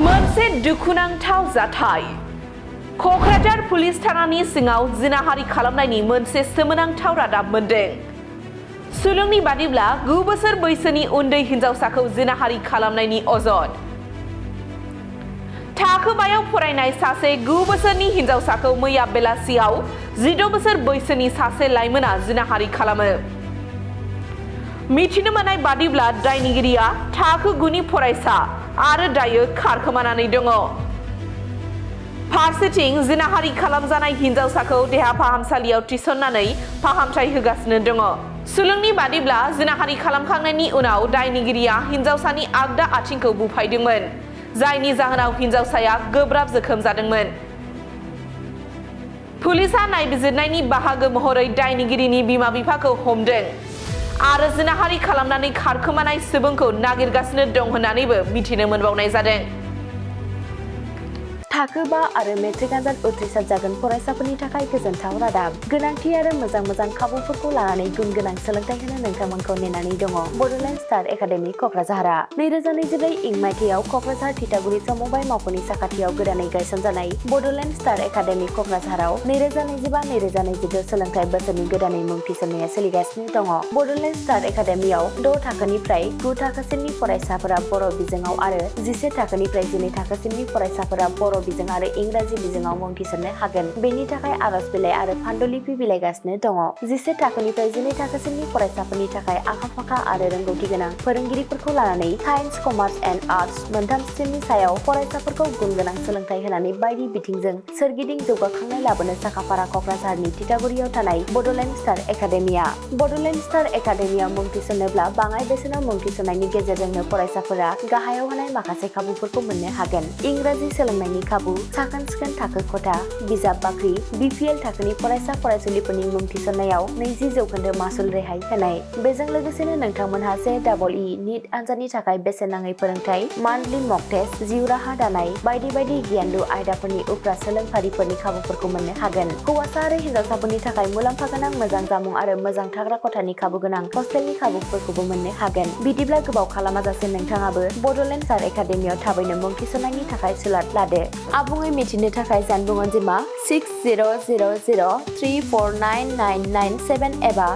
मोनसे दुखुनांथाव जाथाय क'क्राझार पुलिस थानानि सिङाव जिनाहारि खालामनायनि मोनसे सोमोनांथाव रादाब मोनदों। सुलुंनि बादिब्ला 9 बोसोर बैसोनि उन्दै हिनजावसाखौ जिनाहारि खालामनायनि अजद। थाखो 5आव फरायनाय सासे 9 बोसोरनि हिनजावसाखौ मैया बेलासियाव 16 बोसोर बैसोनि सासे लाइमोना जिनाहारि खालामो। मिथिनो मोननाय बादिब्ला दायनिगिरिया थाखो 9नि फरायसा आरो दायो खारखोमानानै दङ। फारसेथिं जिनाहारि खालामजानाय हिनजावसाखौ देहा फाहामसालियाव थिसननानै फाहामथाय होगासिनो दङ। सुलुंनि बादिब्ला जिनाहारि खालामखांनायनि उनाव दायनिगिरिया हिनजावसानि आगदा आथिंखौ बुफायदोंमोन, जायनि जाहोनाव हिनजावसाया गोब्राब जोखोम जादोंमोन। पुलिसआ नायबिजिरनायनि बाहागो महरै दायनिगिरिनि बिमा-बिफाखौ हमदों आरो जिनाहारि खालामनानै खारखोमानाय सुबुंखौ नागिरगासिनो दं होननानैबो मिथिनो मोनबावनाय जादों। थाखो 5 आरो मेट्रिक आनजाद उथ्रिसार जागोन फरायसाफोरनि थाखाय गोजोनथाव रादाब। गोनांथि आरो मोजां खाबुफोरखौ लानानै गुन गोनां सोलोंथाइ होनो नोंथांमोनखौ नेनानै दङ बड'लेण्ड स्टार एकाडेमि क'क्राझारआ। 2024 इं मायथाइयाव क'क्राझार थिथागुरि समबाय मावख'नि साखाथियाव गोदानै गायसनजानाय बड'लेण्ड स्टार एकाडेमि क'क्राझाराव 2025-2026 सोलोंथाइ बोसोरनि गोदानै मुं थिसननाया सोलिगासिनो दङ। बड'लेण्ड स्टार एकाडेमियाव 6 थाखोनिफ्राय 9 थाखोसिमनि फरायसाफोरा बर' बिजोङाव आरो 11 थाखोनिफ्राय 12 थाखोसिमनि फरायसाफोरा बर' बिजों आरो इंराजि बिजोङाव मुं थिसननो हागोन। बेनि थाखाय आर'ज बिलाइ आरो फान्डुलिपि बिलाइगासिनो दङ। 11 थाखोनिफ्राय 12 थाखोसिमनि फरायसाफोरनि थाखाय आखा-फाखा आरो रोंगौथि गोनां फोरोंगिरिफोरखौ लानानै साइन्स, कमार्स एन्ड आर्टस मोनथाम स्ट्रिमनि सायाव फरायसाफोरखौ गुन गोनां सोलोंथाइ होनानै बायदि बिथिंजों सोरगिदिं जौगाखांनाय लाबोनो साखाफारा क'क्राझारनि थिथागुरियाव थानाय बड'लेण्ड स्टार एकाडेमिया। बड'लेण्ड स्टार एकाडेमियाव मुं थिसननोब्ला बाङाइ बेसेनाव मुं थिसननायनि गेजेरजोंनो फरायसाफोरा गाहायाव होनाय माखासे खाबुफोरखौ मोननो हागोन। इंराजि सोलोंनायनि खाबु, साखोन-सिखोन थाखो खथा, बिजाब बाख्रि, BPL थाखोनि फरायसा-फरायसुलिफोरनि मुं थिसननायाव 20% मासुल रेहाय होनाय। बेजों लोगोसेनो नोंथांमोनहा JEE नीट आनजादनि थाखाय बेसेन नाङै फोरोंथाय, मान्थलि मक टेस्ट, जिउ राहा दानाय बायदि आयदाफोरनि उफ्रा सोलोंफारिफोरनि खाबुफोरखौ मोननो हागोन। हौवासा आरो हिनजावसाफोरनि थाखाय मुलाम्फा गोनां मोजां जामुं आरो मोजां थाग्रा खथानि खाबु गोनां हस्टेलनि खाबुफोरखौबो मोननो हागोन। बिदिब्ला गोबाव खालामाजासे नोंथाङाबो बड'लेण्ड स्टार एकाडेमियाव थाबैनो मुं थिसननायनि थाखाय सुलाद लादो। आबुङै मिथिनो थाखाय जानबुं अनजिमा 6000349997 एबा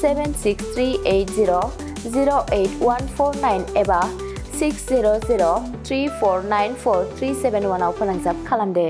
7638008149 एबा 6003494371 आव फोनांजाब खालामदो।